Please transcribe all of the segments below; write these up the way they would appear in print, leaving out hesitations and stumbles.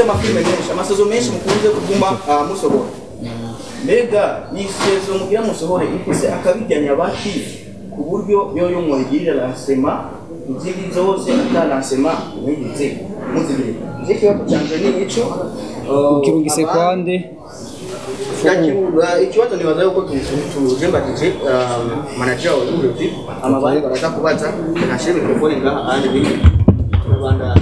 Amafilime menshi, amasaison menshi mukunze kuguma musohora. Mbega ni saison mugira musohore ifise akabijya nyabaki, ku buryo yoyo mwigirira lancement, izindi zose ata lancement mwigeze muzigirira? Je, ikibazo canje ni ico. Ukirungise kwande? Ikibazo nibaza yuko tujembagije manager wa Ihuriro TV, amabandi baraza kubaza. Nashire microphone ngaha, ahandi biri turabandanya.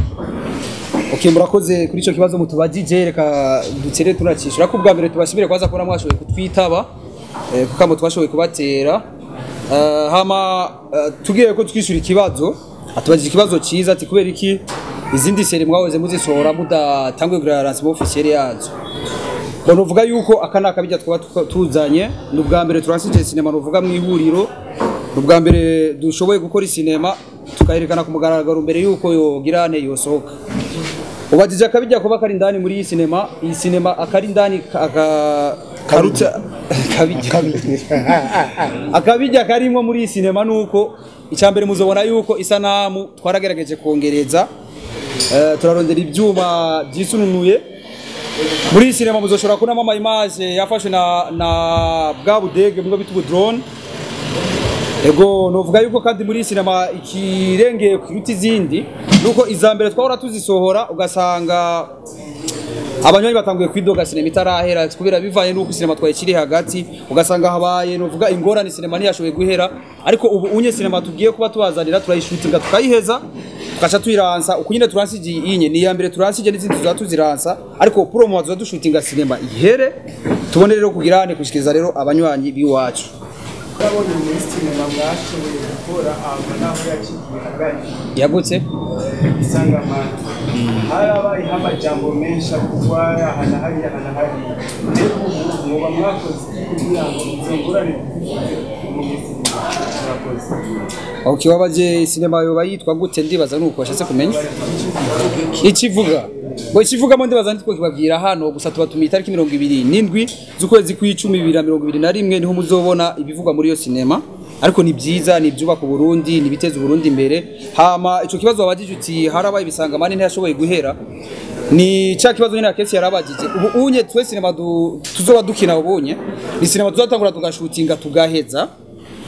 Okay, murakoze kuri ico kibazo mutubajije. Reka dutere tunacishura ko ubwa mbere tubashimire kwaza kubona mwashoboye kutwitaba, kuko amo twashoboye kubatera. Hama tugiye ko twishura ikibazo atubajije, ikibazo ciza, ati kubera iki izindi série mwahoze muzisohora mudatanguye kugira lancement officiel yazo? Bon, uvuga yuko aka ni akabijya twaba tuzanye. Ni ubwa mbere turansije sinema, nuvuga mu ihuriro, ni ubwa mbere dushoboye gukora isinema tukayerekana ku mugaragaro mbere yuko yogirane yosohoka. Ubajije akabijya kuba kari indani muri iyi sinema. Iyi sinema akari indani aka karuta kabijya, akabijya karimo muri iyi sinema nuko icya mbere muzobona yuko isanamu twaragerageje kongereza, turarondera ibyuma byisununuye. Muri iyi sinema muzoshobora kubonamo ama image yafashwe na bwa budege bwo bita drone. Ego, novuga yuko kandi muri iyi sinema ikirengeye kuruta izindi nuko iza mbere twahora tuzisohora ugasanga abanywanyi batanguye kwidoga sinema itarahera, kubera bivanye nuko sinema twayikiri hagati, ugasanga habaye, novuga, ingorane, sinema ntiyashoboye guhera. Ariko ubu unye sinema tugiye kuba tubazanira turayishutinga tukayiheza, tukaca tuyiransa uko nyine turansije. Iyi ni iya mbere turansije, n'izindi tuzaba tuziransa, ariko promo tuza dushutinga sinema ihere, tubone rero kugirane kushikiriza rero abanywanyi biwacu. Urabonye muri sinema mwashoboye gukora ama naho yacikiye hagati yagutse isangamana, harabayeho amajambo menshi avugwa aha na hariya, aha na hariya. Rero ubu mwoba mwakoze iki kugira ngo izo ngorane tuzivuze mu minsi iri imbere? Murakoze. Okay, wabaje sinema yoba yitwa gute? Ndibaza nuko washatse kumenya ikivuga ngo ikivugamo. Ndibaza ntitwo kibabwira hano gusa, tubatumiye itariki 27 z'ukwezi kw'icumi 2021, niho muzobona ibivugwa muri iyo sinema. Ariko ni byiza, ni ibyubaka Uburundi, ni ibiteza Uburundi imbere. Hama ico kibazo wabajije uti harabaye ibisangamani ntiyashoboye guhera, ni ca kibazo nyine akesi yarabajije. Ubu unye twe sinema tuzoba dukina ubunye ni sinema tuzatangura tugashutinga tugaheza.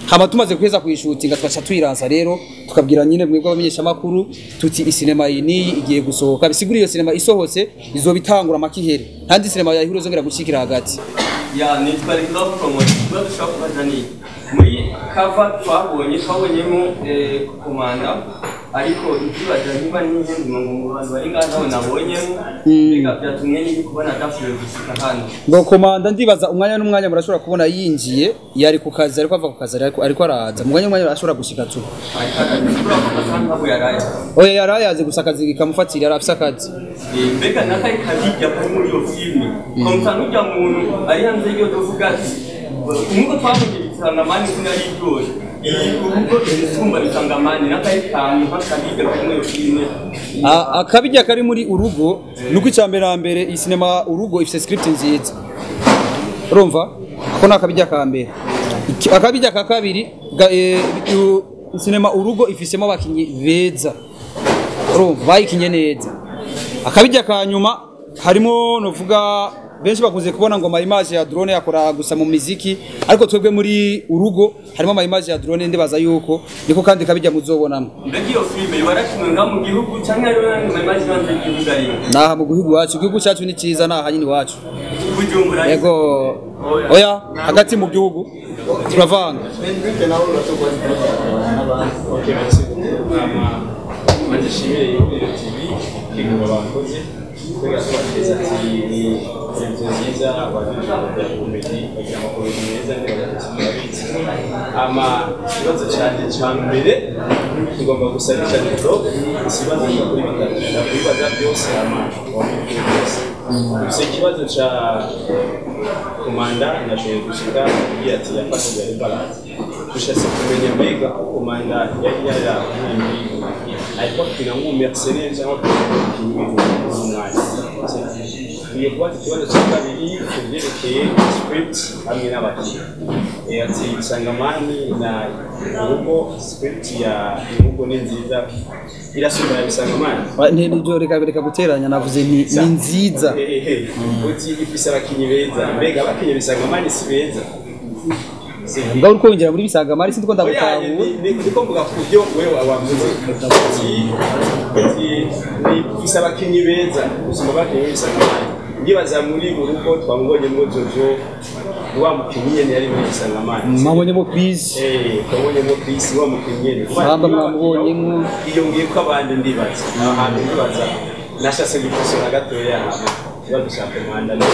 Hama tumaze kuheza kuyishutinga tugaca tuyiransa rero, tukabwira nyine mwebwe abamenyeshamakuru tuti isinema iyi niyi igiye gusohoka. Bisigura iyo sinema isohotse izoba itangura amakihere, ntandi sinema yahura izongera gushikira hagati. Ya, nitwa Love Promote. Ikibazo ushobora kubaza ni muri cover twabonyemo komanda, ariko ikibazo niba n'ihindi ngo mu bantu bari ngaha ntawe nabonyemo. Mbega byatumye n'iki kubona adashoboye gushika hano? Ngo komanda, ndibaza umwanya n'umwanya murashobora kubona yinjiye. Yari ku kazi, ariko ava ku kazi, ariko araza mu mwanya n'umwanya arashobora gushika tu. Ariko ashobora kuba ntabwo yaraye. Oya, yarayaze gusa akazi kamufatira, yari afise akazi. Mbega n'akari kabirya kari muri iyo filime komsa n'ujya muntu ari hanze y'iyo tuvuga ati nkuko twabonye bisangamani ko yari iryoshe, iyi urugo ibisumba bisangamani n'akari kantu nk'akabirya kari muri iyo filime? Akabirya kari muri urugo nuko icya mbere na mbere iyi sinema Urugo ifise script nziza, urumva ko ni akabirya ka mbere. Akabirya ka kabiri, sinema Urugo ifisemo abakinyi beza, urumva bayikinye neza. Akabirya ka nyuma harimo, novuga, benshi bakunze kubona ngo ama image ya drone yakora gusa mu miziki, ariko twebwe muri Urugo harimo ama image ya drone. Ndibaza yuko niko kandi kabirya muzobonamo. Mbega iyo filime yoba yarakinwe ngaha mu gihugu canke hariho n'ayandi ma image hanze y'igihugu arimo? Naha mu gihugu iwacu. Igihugu cyacu ni cyiza, naha nyine iwacu. Bujumbura? Yego, oya, hagati mu gihugu turavanga. Enrique, nawe urashobora kubaza n'abandi. Ok, merci beaucoup. Hama ndashimire Ihuriro TV kwigura bakoze kubera ko bateza ati ni televiziyo nziza, abantu bakora comédie, bagira ama comédie meza, murabizi. Hama ikibazo cyanjye cya mbere tugomba gusabisha Love, ikibazo cyo kuri bitatu ndakubibaza byose, hama wamubwire byose. Gusa ikibazo cya komanda nashoboye gushika kubwira ati yafashe yari balance. Dushatse kumenya mbega ko komanda yari yaravuye muri ariko akina nk'umu mercenaire cyangwa akina nk'umukinnyi w'umwanya. Tugiye kubaza ikibazo cya kabiri ku byerekeye script hamwe n'abakinnyi. Ati Bisangamani na Urugo, script ya Urugo ni nziza, irasumba ya Bisangamani? Nibyo, reka guteranya, navuze ni nziza. Uti ifise abakinnyi beza, mbega abakinnyi Bisangamani si beza? Mba uriko winjira muri Bisangamani, sinzi ko ndagutahura. Ndiko mvuga ku byo wewe wavuze uti ifise abakinnyi beza gusumba abakinnyi b'Bisangamani. Ndibaza muri Urugo twamubonyemo Jojo, wa mukinnyi nyene yari muri Bisangamani. Mwabonyemo Chris. Twabonyemo Chris, wa mukinnyi nyene. Samba mwamubonyemo. Iyongeye ko abandi, ndibaza ahantu, ndibaza nashatse gukosora gatoya ikibazo cya komanda, ni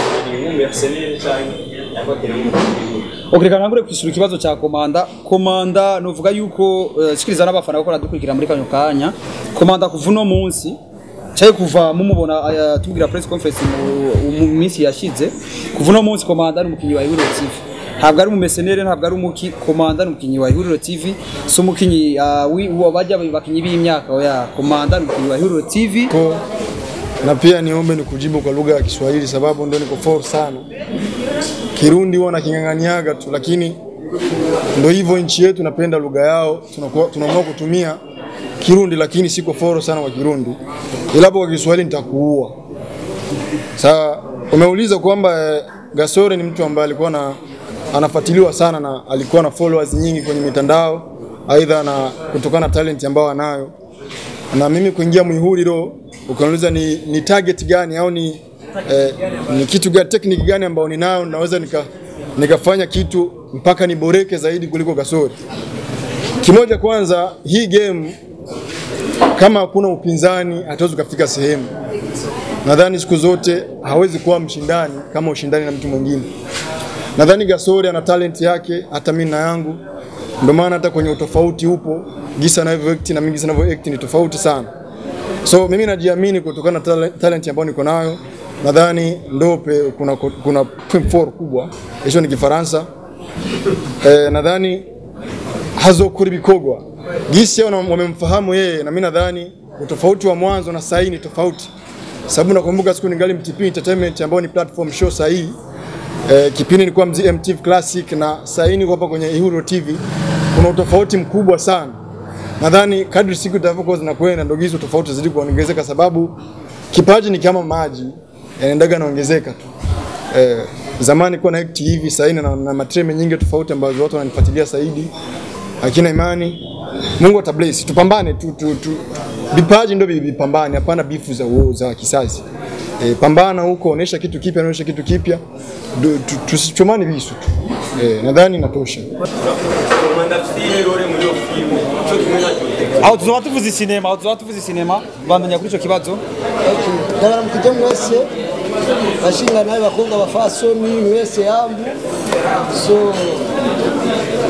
nk'umumercenaire canke yakotera nk'umukinnyi. Okay, reka ntangure kwishura ikibazo cya komanda. Komanda novuga yuko shikiriza n'abafana bako radukurikira muri kano kanya. Komanda kuva uno munsi cyaye, kuva mumubona tubwira press conference mu minsi yashize, kuva uno munsi komanda ni umukinyi wa Ihuriro TV. Ntabwo ari umumercenaire, ntabwo ari umuki. Komanda ni umukinyi wa Ihuriro TV, si umukinyi wa bajya bakinyi b'imyaka, oya. Komanda ni umukinyi wa Ihuriro TV. Ko, na pia niombe nikujibu kwa lugha ya Kiswahili sababu ndo niko fort sana. Kirundi huwa naking'ang'aniaga tu, lakini ndo hivyo, nchi yetu napenda lugha yao, tunakuwa tunaamua kutumia Kirundi, lakini siko foro sana kwa Kirundi, ila kwa Kiswahili nitakuua. Sasa umeuliza kwamba Gasore ni mtu ambaye alikuwa na anafuatiliwa sana na alikuwa na followers nyingi kwenye mitandao, aidha na kutokana na talent ambayo anayo, na mimi kuingia Mwihuriro, ukaniuliza ni target gani au ni kitu gani, technique gani ambayo ninayo naweza nikafanya kitu mpaka niboreke zaidi kuliko Gasore. Kimoja kwanza, hii game kama hakuna upinzani hatuwezi kufika sehemu. Nadhani siku zote hawezi kuwa mshindani kama ushindani na mtu mwingine. Nadhani Gasore ana talent yake, hata mimi na yangu. Ndio maana hata kwenye utofauti upo, gisa anavyo act na mimi gisa ninavyo act ni tofauti sana. So mimi najiamini kutokana na talent ambayo niko nayo. Nadhani ndope kuna point four kubwa. Hicho ni Kifaransa. Nadhani hazokuri bikogwa. Gisi wamemfahamu yeye, na mimi nadhani utofauti wa mwanzo na sasa ni tofauti. Sababu nakumbuka siku ningali MTP Entertainment ambao ni platform show sahihi. Kipindi nilikuwa MTV Classic na sasa niko hapa kwenye Ihuriro TV. Kuna utofauti mkubwa sana. Nadhani kadri siku zitavyokuwa zinakwenda ndio hizo tofauti zidi kuongezeka, sababu kipaji ni kama maji, yanaendaga naongezeka tu. Zamani kuwa na act hivi, sasa na matreme nyingi tofauti ambazo watu wananifuatilia zaidi. Akina imani Mungu atabless, tupambane tu. Vipaji ndio vipambane, hapana bifu za uo za kisasi. Pambana huko, onesha kitu kipya, onesha kitu kipya. Tusichomane visu tu. Nadhani natosha. Komanda afite role muri iyo filime cyo kimwe na Jojo? Aho tuzoba tuvuze sinema, aho tuzoba tuvuze sinema, bandanya kuri ico kibazo. Ndabaramukije mwese bashinga nawe bakobwa bafasoni mwese yambu. So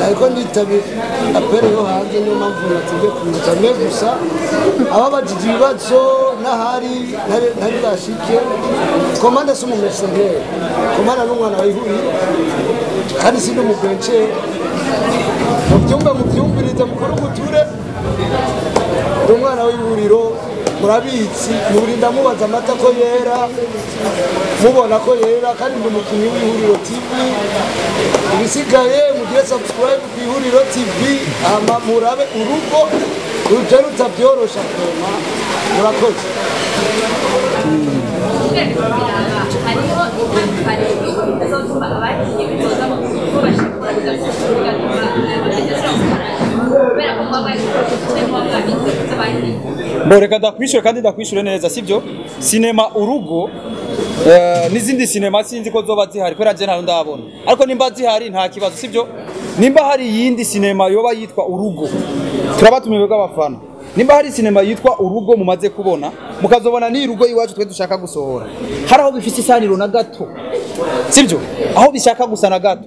ariko nditabira appel yo hanze, niyo mpamvu natinze kuza mwe. Gusa ababajije ibibazo n'ahari ntari bashike, komanda si umumercenaire, komanda n'umwana wa Ihuriro, kandi si n'umubenche. Mubyumve, mubyumvirize, mukuru muture, ni umwana w'Ihuriro, murabizi. Murinda mubaza amata ko yera, mubona ko yera, kandi ndi umukinnyi w'Ihuriro TV. Ibisigaye mugire subscribe ku Ihuriro TV, hama murabe Urugo ruje rutabyorosha kwema. Murakoze. Hariho itandukaniro y'uko bitazotuma abakinnyi bizoza mu ko bashobora kuza bigatuma badashobora gukora kubera ko muba mwabikoze, muba mwabize kuko abakinnyi Bo, reka ndakwishyure kandi ndakwishyure neza, sibyo? Sinema Urugo n'izindi sinema sinzi ko zoba zihari kubera je ntayo ndabona, ariko nimba zihari nta kibazo, sibyo? Nimba hari iyindi sinema yoba yitwa Urugo, turabatumiwe bw'abafana. Nimba hari sinema yitwa Urugo mumaze kubona, mukazobona ni Urugo iwacu twe dushaka gusohora, hari aho bifise isaniro na gato, sibyo? Aho bishaka gusa na gato,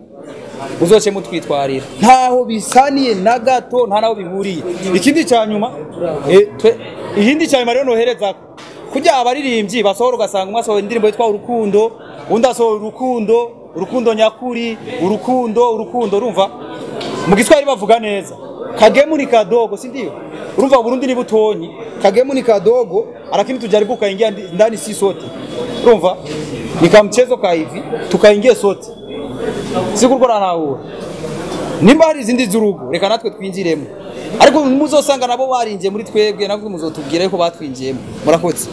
uzoce mutwitwarira. Ntaho bisaniye na gato, nta naho bihuriye. Ikindi cya nyuma, ikindi cya nyuma rero nohereza kujya abaririmbyi basohora, ugasanga umwe asohora indirimbo yitwa Urukundo, undi asohora Urukundo, Urukundo nyakuri, Urukundo, Urukundo. Urumva mu Giswahili bavuga neza, kagemu ni kadogo, si ndio? Urumva Burundi ni butonyi, kagemu ni kadogo, lakini tujaribu kaingia ndani si sote. Urumva ni kamchezo ka hivi, tukaingie sote, sikuriko ranahura nimba hari izindi z'urugo, reka natwe twinjiremo, ariko muzosanga nabo barinjiye muri twebwe, natwe muzotubwira yuko batwinjiyemo. Murakoze.